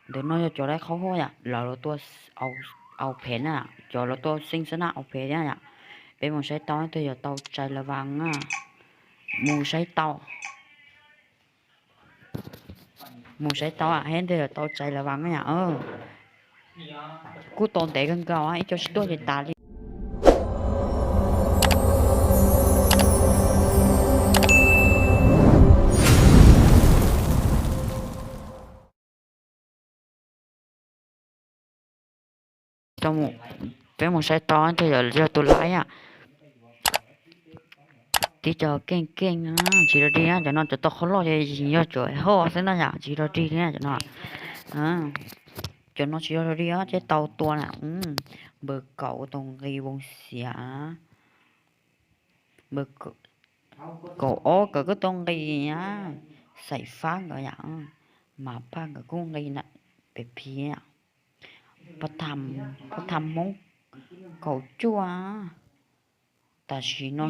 Ntawm no yog cov laib qhaub huab yom, lawv los tua au phem na, cov los tua xeeb xwb na, au phem thiab yom. Peb mus saib tau leej twg yuav tau tsais las vas na. Mus saib tau, mus saib tau, leej twg yuav tau tsais las vas na yom. Kuj tau ntev kawg nkaus, ib co sib tuaj ces tas li. Peb mus saib tau leej twg yuav yog tus laib yom. Tib co keej keej, tsis rog dig na, cov no cov tau qhov loj ces yog cov hauj xwb na yom, tsis rog dig li na cov no. Cov no tsis rog dig ces tau tua na. Npawg kaum ua tau nqi voos xiav. Npawg kaum ob nkawd kuj tau nqi na, Xaim Fab nkawd yom. Mas Paj nkawd kuj nqi pem phiv. Paj Tham Hmoob kaum cuaj. Tam sim no,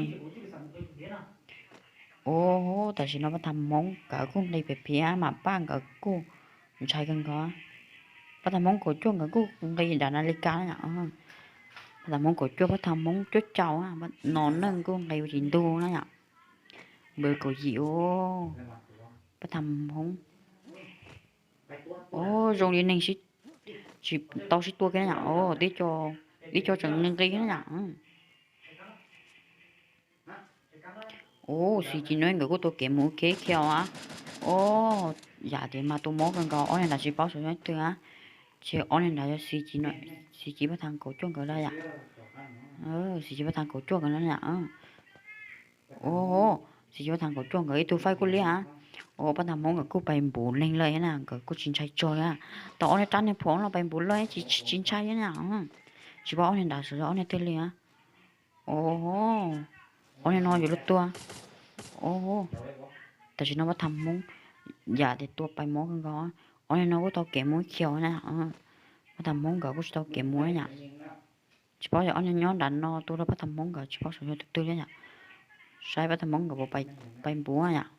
tam sim no Paj Tham Hmoob nkawd kuj nqi pem phiv, Mas Paj nkawd kuj ntshai kawg nkaus. Paj Tham Hmoob kaum cuaj nkawd kuj nqi nram nas li kas na yom. Paj Tham Hmoob kaum cuaj, Paj Tham Hmoob cuaj caum, no neej kuj nqi ua tsis ntug na yom. Npawg kaum yim, Paj Tham Hmoob. Zoo li neeg tsis tau sib tua kiag na yom, tib co tseem nqi nqi na yom. Ub, Xis Ci Nuj nkawd kuj tua kev mus ua ke kiag os. Ub, yam tias mas tua mob kawg nkaus, ob niag nrad tsis paub xyov yog leej twg a. Ces ob niag nrad yog Xis Ci, Paj Tham kaum cuaj nkawd lawm yom. Xis Ci, Paj Tham kaum cuaj nkawd lawm yom. Ub, Xis Ci, Paj Tham kaum cuaj nkawd ib tug faib kuj liab a. Ub, Paj Tham Hmoob nkawd kuj pais npuv leeg lawm na, nkawd kuj tsis ntshai tsog li. Tau ob niag rab niag phuam los pais npuv lawm tsis tsis ntshai li na. Tsis paub ob niag nrad xyov yog ob niag twg li a. Ub, ob niag no yuav luag tua. Ub, tam sim no Paj Tham Hmoob yam tias tua pais mob kawg nkaus. Ob niag no kuj tau kev mus ib khiaus na. Paj Tham Hmoob nkawd kuj tsis tau kev mus na yom. Tsis paub yog ob niag nyob nram no tua rau Paj Tham Hmoob nkawd, tsis paub xyov yog tus twg thiab yom. Saib Paj Tham Hmoob nkawd puas pais npuv yom.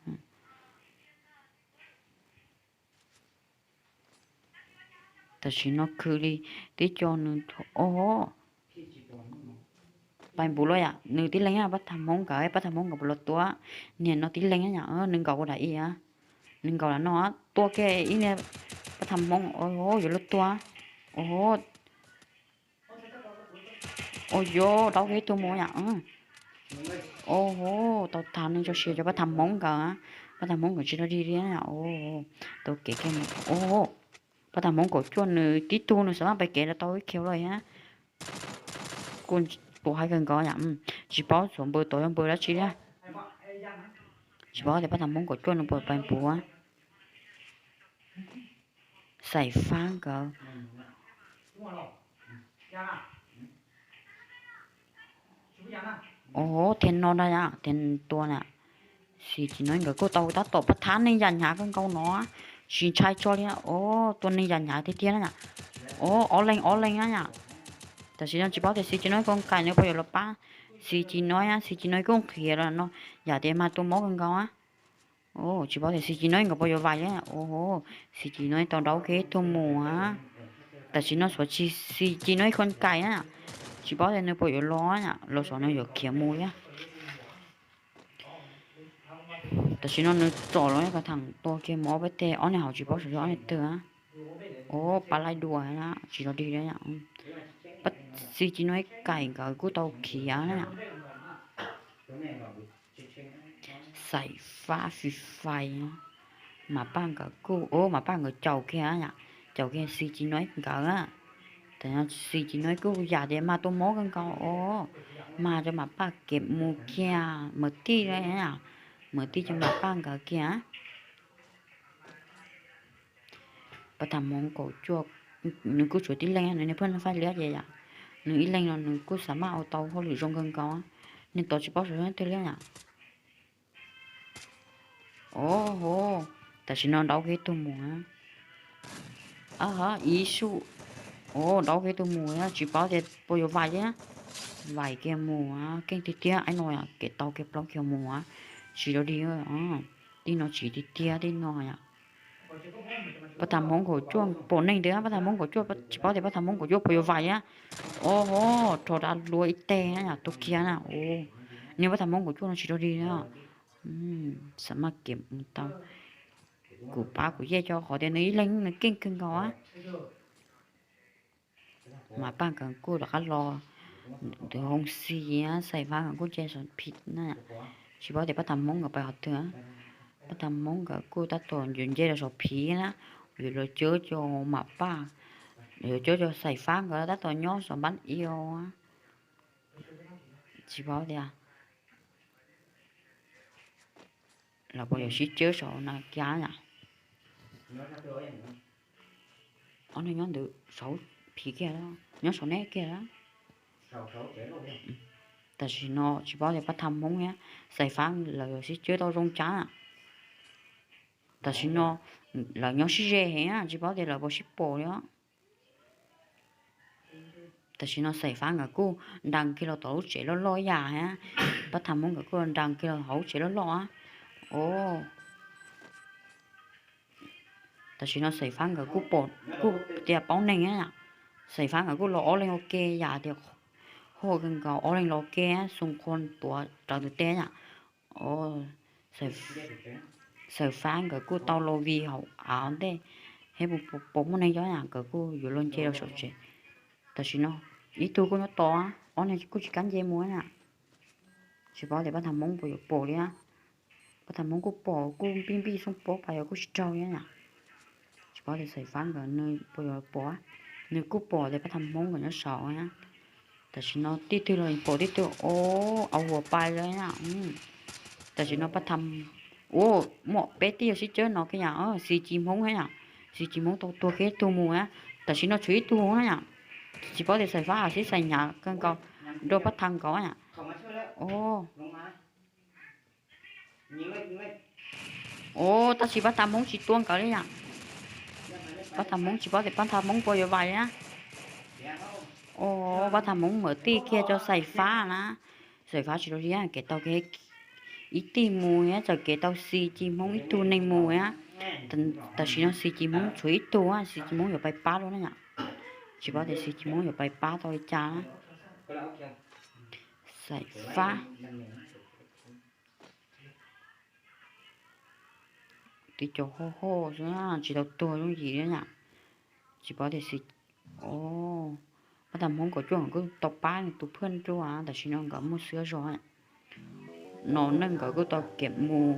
Tam sim no khwv li tib co nws, ub, pais npuv lawm yom, nws tib leeg na, Paj Tham Hmoob nkawd, Paj Tham Hmoob nkawd puas los tua. Niag no tib leeg na yom, nws nkaum ua dam i a, nws nkaum lam no tua kiag ib niag Paj Tham Hmoob, yuav luag tua. Ub, ub, yuav daub kiag ib tug mus yom. Ub, tau tham neeg tso siab cov Paj Tham Hmoob nkawd, Paj Tham Hmoob nkawd tsis rog dig li. Tau kev kiag mus, ub, Paj Tham Hmoob kaum cuaj nws tib tug nws xav maj pais kev rau tau ib khiaus lawm thiab. Kuj tua haib kawg nkaus yom, tsis paub xyov npawg tod yog npawg dab tsi thiab. Tsis paub tias Paj Tham Hmoob kaum cuaj nws puas pais npuv. Xaim Fab nkawd. Ub, thiaj no ntag yom, thiaj tua na. Xis Ci Nuj nkawd kuj tau tab tom pab thab neeg yam hnyav kawg nkaus no, tsis ntshai tso li. Ub, tua neeg yam hnyav tiag tiag na yom. Ub, ob leeg ob leeg na yom. Tam sim no tsis paub tias Xis Ci Nuj koj kais nws puas yuav los pab. Xis Ci Nuj, Xis Ci Nuj kuj nqhis los no, yam tias mas tua mob kawg nkaus. Tsis paub tias Xis Ci Nuj nkawd puas yuav vais li. Xis Ci Nuj tau daub kiag ib tug mus a. Tam sim no xyov tsis Xis Ci Nuj koj kais na, tsis paub tias nws puas yuav los, los xyov nws yuav khiav mus thiab. Tam sim no nws tsom los ko tham tua kiag mus ob peb teg, ob niag hauv tsis paub xyov yog ob niag twg. Ub, pab laij dua na, tsis rog dig li. Xis Ci Nuj kais nkawd kuj tau khiav na. Xaim Fab Fis Fais, Mas Paj nkawd kuj, ub, Mas Paj nkawd caum kiag yom, caum kiag Xis Ci Nuj nkawd. Tam sim no Xis Ci Nuj kuj yam tias mas tua mob kawg nkaus os, mas rau Mas Paj kev mus kiag, mas tij, mas tij rau Mas Paj nkawd kiag. Paj Tham Hmoob kaum cuaj, nws kuj tshuav tib leeg, nws niag pheej faib liab ces yom, nws ib leeg no nws kuj xav maj ua tau hauj lwm zoo kawg nkaus. Niag tod tsis paub xyov yog leej twg li yom. Ub, tam sim no daub kiag ib tug mus. Ib sub, ub, daub kiag ib tug mus, tsis paub tias puas yuav vais thiab. Vais kiag mus, keej tiag tiag, ib no kev tau kiag plaub kiag mus, tsis rog dig. Tij no tsis tiag tiag, tij no yom. Pab thab Hmoob kaum cuaj pom neeg ntawd, pab thab Hmoob kaum cuaj tsis paub tias pab thab Hmoob kaum cuaj puas yuav vais na. Os, rho dab luag ib teg na, tua kiag na. Niag pab thab Hmoob kaum cuaj no tsis rog dig na. Xam maj kev mus tau. Kuv pab kuv yej cov qhov tias nws ib leeg nws keej kawg nkaus. Mas Paj nkawd kuj rov qab los ntawm hoo xi, Xais Fab nkawd kuj nce saum phim na. Tsis paub tias pab thab Hmoob nkawd pais qhov twg. Pab thab Hmoob nkawd kuj tab tom nce los saum phim na. Yuav los cawb cov Mas Paj, yuav cawb cov Xais Fab nkawd tab tom nyob saum npab ib. Tsis paub tias lawv puas yuav sib cawb saum na kiag yom. Ob neeg nyob ntawd saum phim kiag, nyob saum nej kiag. Tam sim no tsis paub tias pab thab Hmoob thiab Xais Fab lawv yuav sib cawb tau zoo cas. Tam sim no lawv nyob sib ze heev, tsis paub tias lawv puas sib pom li os. Tam sim no Xais Fab nkawd kuj nra kiag los tom lub tsev loj loj ib yam thiab, pab thab Hmoob nkawd kuj nra kiag los hauv lub tsev loj loj. Tam sim no Xais Fab nkawd kuj pom, kuj tias paub neeg na. Xais Fab nkawd kuj los ob leeg ua ke yam tias haj kawg nkaus, ob leeg los ua ke xoo qhua tuav rawv ntawm tej yom. Xais Fab nkawd kuj tau los vij hauv av ntej, thiab puas muaj neeg nyob yom, nkawd kuj yuav los nce rau saum tsev. Tam sim no ib tug kuj nyob tod, ob neeg kuj tsis kam nce mus na. Tsis paub tias pab thab Hmoob puas yuav pom li. Pab thab Hmoob kuj pom, kuj npij npij xoo pob pas yog kuj tsis raug li yom. Tsis paub tias Xais Fab nkawd nws puas yuav pom, nws kuj pom tias pab thab Hmoob nkawd nyob saud. Tam sim no tij twg los pom tij twg, au huas pais lawm. Tam sim no pab thab, ua, muaj peb tij yog sib cawb no kiag yom, Xis Ci Hmoob na yom, Xis Ci Hmoob tau tuag kiag ib tug mus na. Tam sim no tshuav ib tug na yom, tsis paub tias Xais Fab sib xais hnyav kawg nkaus rau pab thab nkaus na. Os, tab sis pab thab Hmoob tsis tua nkawd li yom. Pab thab Hmoob tsis paub tias pab thab Hmoob puas yuav vais li na. Os, pab thab Hmoob mam tij kiag rau Xais Fab na. Xais Fab tsis rog dig, kev tau kev ib tij mus thiab txawm kev tau Xis Ci Hmoob ib tug neeg mus thiab. Tam sim no Xis Ci Hmoob tshuav ib tug, Xis Ci Hmoob yuav pais pab lawm na yom. Tsis paub tias Xis Ci Hmoob yuav pais pab tau li cas na. Xais Fab tib co hoj hoj xwb, tsis tau tuag yooj yim li yom. Tsis paub tias Xis, pab thab Hmoob kaum cuaj nkawd kuj tau pab nws tus phwj nruas, tam sim no nkawd muaj xwb zog no, neej nkawd kuj tau kev mus.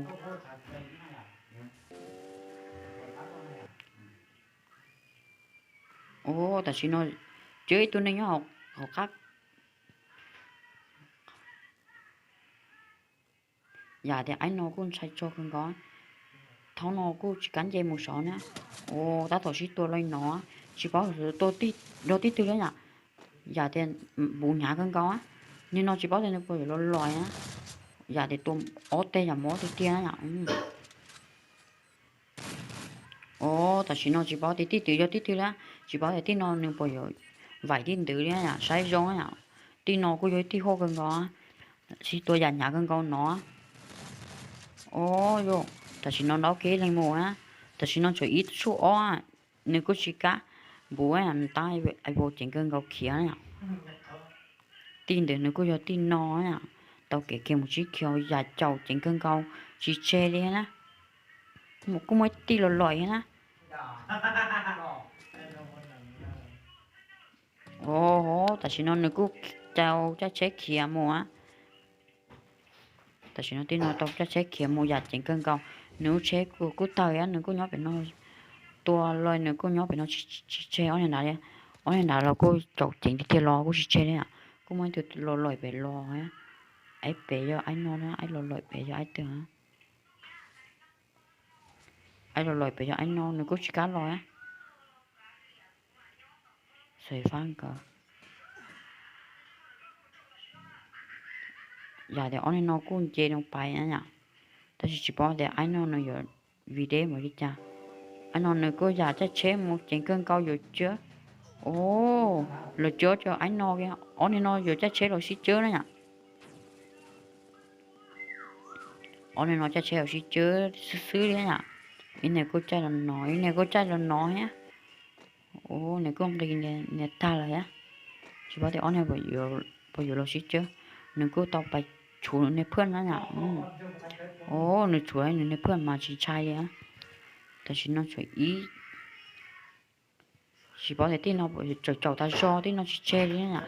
Os, tam sim no tshuav ib tug neeg nyob hauv qab. Yam tias aib no kuj ntshai tshaj kawg nkaus, thaum no kuj tsis kam nce mus saud na. Os, tab tom sib tua li no, tsis paub tua nrog tij twg li yom. Yam tias npuv hnyav kawg nkaus, nim no tsis paub tias nws puas yuav los lais na. Yam tias tua ob teg yam mob tiag tiag na yom. Os, tam sim no tsis paub tias tij twg yog tij twg li, tsis paub tias tij no nws puas yuav vais tij ntawd li yom, saib zoo yom. Tij no kuj yog ib tij hoj kawg nkaus, sib tua yam hnyav kawg nkaus no. Os, yog tam sim no ntaub kev leeg mus na, tam sim no tshuav ib tshuaj ob, nws kuj tsis kam npuv, nws tab vau ceev kawg nkaus khiav. Tij ntawd nws kuj yog tij no, tau kev kiag mus tsis khiav, yam caum ceev kawg nkaus, tsis tseg li na. Kuj muaj ib tij los lais na. Os, tam sim no nws kuj tau caj tsheb khiav mus. Tam sim no tij no tau caj tsheb khiav mus yam ceev kawg nkaus, nws lub tsheb kuj tawg, nws kuj nyob pem no, tua los nws kuj nyob pem no tsis tseg ob niag nrad li. Ob niag nrad los kuj caum ceev tiag tiag los kuj tsis tseg li. Kuj muaj ib tug los lais pem los, aib pem yog aib no, aib los lais pem yog aib twg? Aib los lais pem yog aib no, nws kuj tsis kam los. Xais Fab nkawd, yam tias ob niag no kuj nce no pais na yom, tab sis tsis paub tias aib no nws yuav vij deb mus li cas. Aib no nws kuj yam caj tsheb mus ceev kawg nkaus yuav cawb. Os, los cawb cov aib no, ob niag no yuav caj tsheb los sib cawb na yom. Ob niag no caj tsheb los sib cawb xwb xwb li yom. Ib niag kuj caij los no, ib niag kuj caij los no thiab. Ub, nws kuj nqis niag tag lawm thiab. Tsis paub tias ob niag puas yuav los sib cawb. Nws kuj tau pais tshuav nws niag phaj na yom. Ub, nws tshuav nws niag phaj mas tsis ntshai li. Tam sim no tshuav ib, tsis paub tias tej no tseem caum tas zog, tej no tsis tseg li na.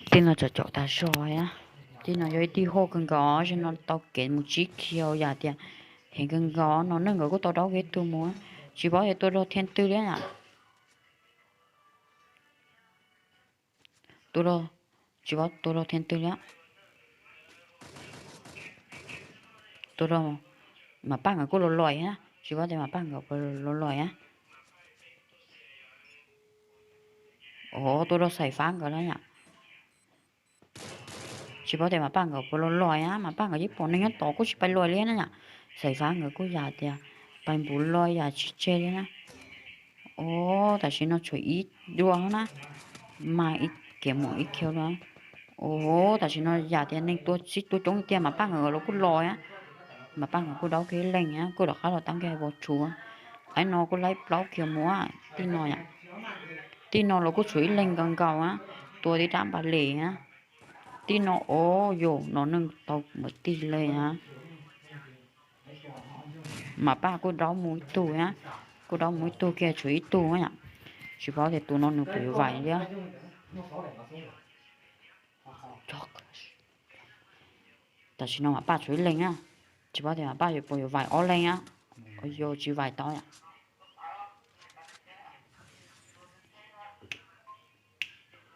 Tej no tseem caum tas zog thiab. Tej no yog ib tij huaj kawg nkaus, zaum no tau kev mus tsib kiag yam tias heev kawg nkaus no. Neej nkawd kuj tau daub kiag ib tug mus, tsis paub tias tua rau thia twg li na. Tua, tsis paub tua rau thia twg li. Tua rau Mas Paj nkawd kuj los los thiab, tsis paub tias Mas Paj nkawd puas los los thiab. Ov, tua rau Xaim Fab nkawd na yom. Tsis paub tias Mas Paj nkawd puas los los thiab, Mas Paj nkawd yeej pom neeg nyob tod kuj tsis pais los li na yom. Xaim Fab nkawd kuj yam tias pais npuv los yam tsis tseg li na. Ov, tam sim no tshuav ib dua na, mas ib kev mus ib kiag na. Ov, tam sim no yam tias neeg tua sib tua coob tiag, Mas Paj nkawd los kuj los thiab. Mas Paj nkawd kuj daub kiag ib leeg thiab, kuj rov qab los tab kiag hais vos tshuv. Qaib no kuj laib plaub kiag mus, tej no yom. Tej no los kuj tshuav ib leeg nkaus nkaus na, tua tib rab npas les na. Tej no, ov, yus no neej tau mus tig li na. Mas Paj kuj daub mus ib tug na, kuj daub mus ib tug kiag tshuav ib tug yom. Tsis paub tias tus no nws puas yuav vaim thiab. Tam sim no Mas Paj tshuav ib leeg na, tsis paub tias Mas Paj puas yuav vaim ob leeg na. Yus tsis vaim tau yom.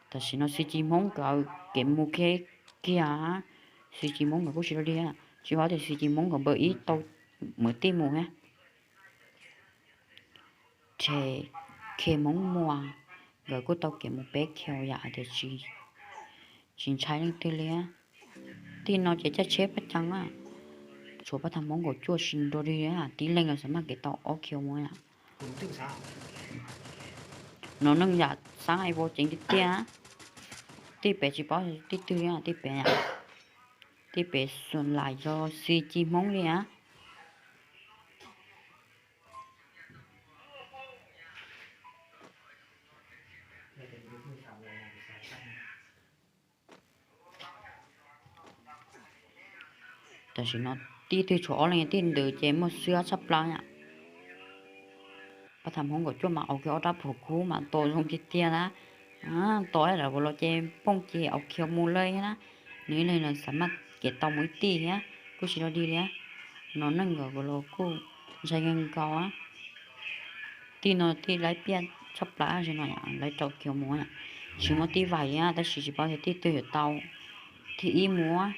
Tam sim no Xi Ci Hmoob nkawd kev mus kiag kiag, Xi Ci Hmoob nkawd kuj tsis rau dig, tsis paub tias Xi Ci Hmoob nkawd npawb ib tau mus tij mus thiab. Ces Khe Hmoob Muas nkawd kuj tau kev mus peb kiag yam tias tsis ntshai leej twg li. Tej no ces caij tsheb paj cav na, tshuav Paj Thaj Hmoob nkaum cuaj tsis rau dig, tib leeg los xav maj kev tau ob kiag mus. No neej yam xav hais vau ceev tiag tiag. Tej pem tsis paub tej twg li, tej pem, tej pem xum lam yog Xi Ci Hmoob li na. Tam sim no tij twg tshuav ob leeg, tij ntawd ces muaj xwb tshaj plaws yom. Paj Thaj Hmoob nkaum cuaj mas aus kiag ob rab phom kub mas tos zoo tiag tiag na. Tos lawm los ces pooj ces aus kiag mus lawm na. Nws ib leeg los xav maj kev tau mus ib tij thiab kuj tsis rau dig li. No neej nkawd los kuj ntshai kawg nkaus. Tij no tij laib piaj tshaj plaws no, laib rau kiag mus, tsis muaj tij vaim li, tab sis tsis paub tias tij twg yuav tau thib ib mus.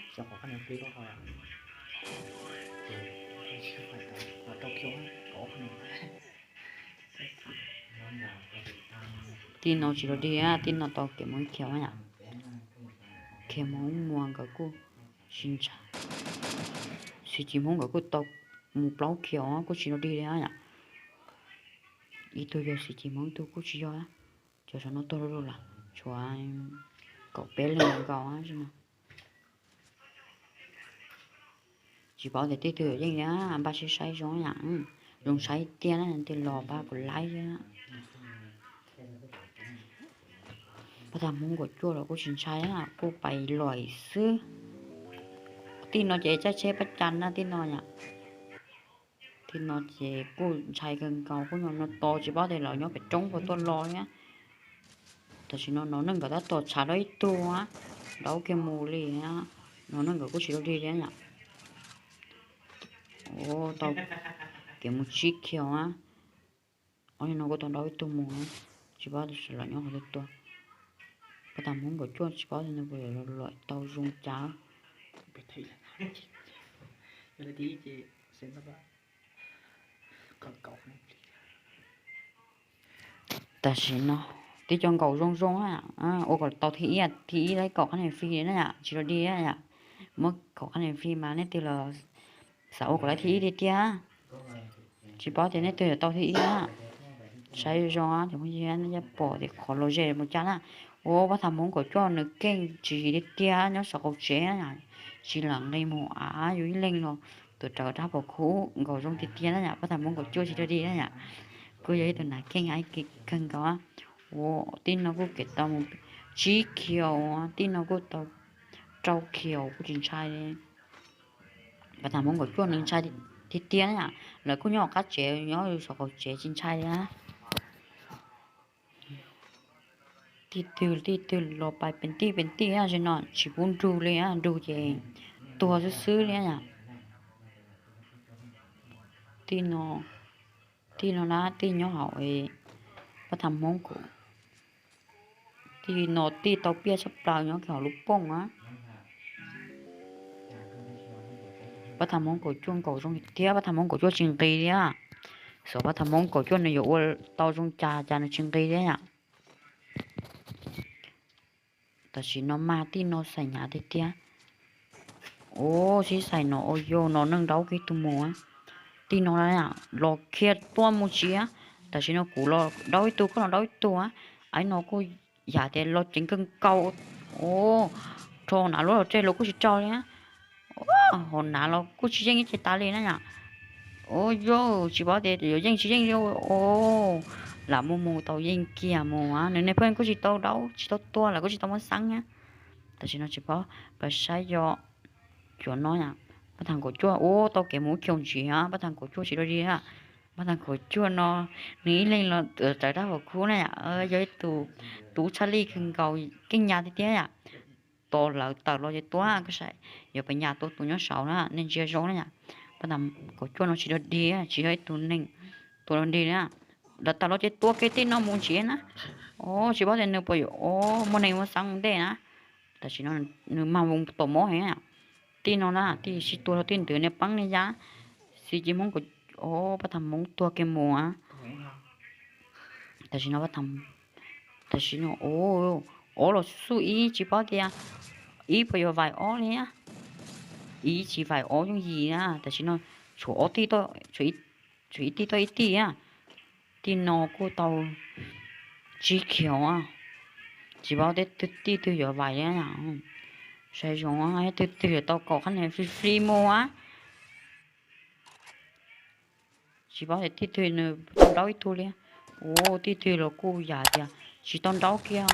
Tij no tsis rau dig, tij no tau kev mus ib kiag. Khe Hmoob Muas nkawd kuj tsis ntshai, Xi Ci Hmoob nkawd kuj tau mus plaub kiag kuj tsis rau dig li yom. Ib tug yog Xi Ci Hmoob, ib tug kuj tsis yog. Cov saum no tuag lawm, tshuav kaum peb leeg nkaus no. Tsis paub tias tij twg yeej li, npaj sib saib zoo yom. Zoo saib tiag na, tig los pab kuv laib thiab. Pab tag Hmoob nkaum cuaj los kuj tsis ntshai, kuj pais luam xwb. Tij no ces caij tsheb pab cas na, tij no yom. Tij no ces kuj ntshai kawg nkaus, kuj nyob no tos tsis paub tias lawv nyob pem roob puas tuaj los thiab. Tam sim no no neej nkawd tab tom tshav rau ib tug, nrau kiag mus li. No neej nkawd kuj tsis rau dig li yom. Tau kev mus tsib kiag. Ob niag no kuj tau nrau ib tug mus, tsis paub tias lawv nyob qhov twg tuaj. Pab tag Hmoob nkaum cuaj tsis paub tias nws puas yuav los tau zoo cas. Tam sim no tib co nkaum zoo zoo, ua kom tau thib ib, thib ib laib kaum qhab niag fij na yom, tsis rau dig yom. Muab kaum qhab niag fij mas nej twg los xav ua kom laib thib ib tiag tiag. Tsis paub tias nej twg yuav tau thib ib na. Saib zoo cov phooj ywg, nej yeej pom tias qhov los ze mus cas na. Ua pab tag Hmoob nkaum cuaj nws keej tsis yig tiag tiag, nyob saum qaum tsev, tsis lam nqis mus av, yus ib leeg los Tus rau rab phom khub nkaus zoo tiag tiag na yom, pab tham Hmoob kaum cuaj tsis dog dig na yom. Kuj yog ib tug nas kheej kawg nkaus. Ua tij no kuj kev tau mus tsib khiaus, tij no kuj tau rau khiaus kuj tsis ntshai li. Pab tham Hmoob kaum cuaj nws ntshai tiag tiag na yom, lawv kuj nyob hauv qab tsev nyob saum qaum tsev tsis ntshai li. Tij twg tij twg los pais pem tij pem tij tam sim no tsis pub nrug li, nrug ces tuag xwb xwb li yom. Tij no, tij no na tij nyob hauv pab tham Hmoob kaum, tij no tij tau piaj tshaj plaws nyob kiag hauv lub pooj na. Pab tham Hmoob kaum cuaj nkaus zoo tiag, pab tham Hmoob kaum cuaj tsis nqis li. Xyov pab tham Hmoob kaum cuaj nws yuav ua tau zoo cas cas nws tsis nqis li yom. Tam sim no mas tij no xais hnyav tiag tiag. Ua sib xais no ua yog no neeg daub kiag tus mus. Tij no los khiav tuaj mus tsis, tam sim no kuv los daub ib tug koj los daub ib tug. Ib no kuj yam tias los ceev kawg nkaus. Rho hnav luab los tseg los kuj tsis raug li. Hos hnav los kuj tsis yeej ib ce tas li na yom. Ua yog tsis paub tias yuav yeej tsis yeej li. Lam mus mus tau yeej kiag mus, nws niag pheej kuj tsis tau daub tsis tau tua lawm kuj tsis tau muab xeeb na. Tam sim no tsis paub, pab saib yog cuav no yom. Pab tham kaum cuaj ua tau kev mus ib khiaus ntsis, pab tham kaum cuaj tsis dog dig. Pab tham kaum cuaj no nws ib leeg los tawv rab phom khub na yom, yog ib tug tub tshaj lij kawg nkaus keej nyab tiag tiag yom. Tos lawv tawm los ces tua, koj saib yuav pab nyas tua tus nyob saud na, nej ntsia zoo na yom. Pab tham kaum cuaj no tsis dog dig, tsis yog ib tug neeg tua dog dig na. Lawv tawm los ces tua kiag tij no mus ntsis na. Tsis paub tias nws puas yuav muaj neeg muaj xeeb ua ntej na. Tam sim no nws mag mus tom mob heev na. Tij no na tij sib tua rau tij ntawd niag peeb niag yab, xib ci Hmoob, pab tham Hmoob tuag kiag mus. Tam sim no, tam sim no ob los xub ib tsis paub tias ib puas yuav vaim ob li. Ib tsis vaim ob yooj yim na, tam sim no tshuav ob tij, tshuav ib tij tau ib tij. Tij no kuj tau tsib khiaus, tsis paub tij twg yuav vaim li. Saib zoo, tij twg yuav tau kaum qhab niag fli fli mus. Tsis paub tias tij twg nws tau daub ib tug li. Ua tij twg los kuj yam tias tsis tau daub kiag.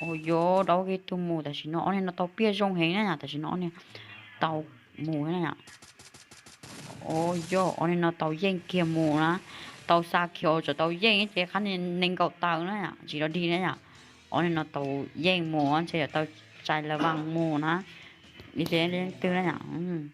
Ua yuav daub kiag tug mus, tam sim no ob niag no tau piaj zoo heev na yom, tam sim no ob niag tau mus na yom. Ua yog ob niag no tau yeej kiag mus na, tau xa khiaus tsam tau yeej ces qhab niag nees nkaum tawm na yom, tsis dog dig na yom. Ob niag no tau yeej mus ntshe yuav tau txais lawv vas mus na, ib ce leej twg na yom.